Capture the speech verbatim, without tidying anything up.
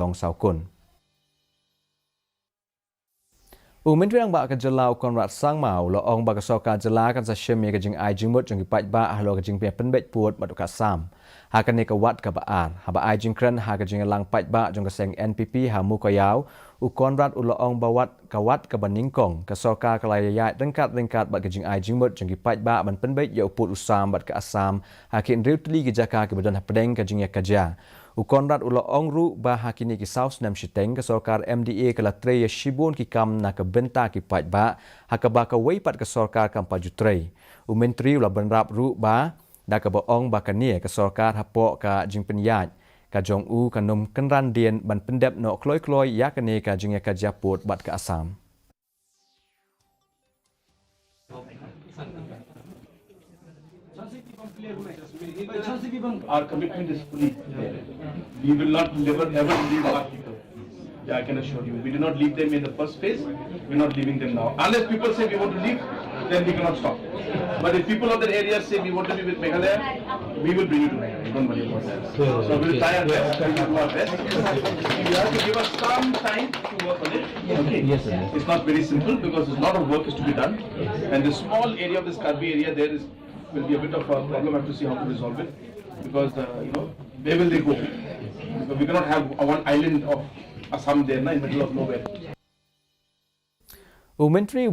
Tong Saw Kun. U Myntri Rangbah ka jylla u Conrad Sangma u la ong ba ka sorkar jylla kan sa shim ïa ka jingai jingmut jong ki paidbah halor ka jingpynbeit pud bad ka Assam. Ha kane ka wat kaba ar, haba ai jingkren ha ka jingïalang paidbah jong ka seng N P P ha Mukoyaw, u Conrad u la ong ba wat ka wat kaba nyngkong ka sorkar ka la ïaid ryngkat ryngkat bad ka jingai jingmut jong ki paidbah ban pynbeit ïa u pud u sam bad ka Assam ha ki hynriew tylli ki jaka kiba don hapdeng ka jingïakajia. U Conrad u la ong ruh ba ha kine ki saw snem shiteng ka sorkar M D A ka la trei ïa shibun ki kam na ka bynta ki paidbah, ha kaba kawei pat ka sorkar kam pat ju trei. U Myntri u la bynrap ruh ba da kaba ong ba kane ka sorkar hapoh ka jingpynïaid ka jong u kan ym kynran dien ban pyndep noh kloi kloi ïa kane ka jingïakajia pud bad ka Assam. Our commitment is fully there. We will not never ever leave our people. Yeah, I can assure you. We do not leave them in the first phase. We're not leaving them now. Unless people say we want to leave, then we cannot stop. But if people of that area say we want to be with Meghalaya, we will bring you to Meghalaya. Don't worry about that. So we'll try our best. We will do our best. You have to give us some time to work on it. Okay. Yes, sir. It's not very simple because there's a lot of work is to be done. And the small area of this Karbi area there is will be a bit of a problem. I have to see how to resolve it because uh, you know where will they go? Because we cannot have a one island of Assam there na, in middle of nowhere. U Myntri u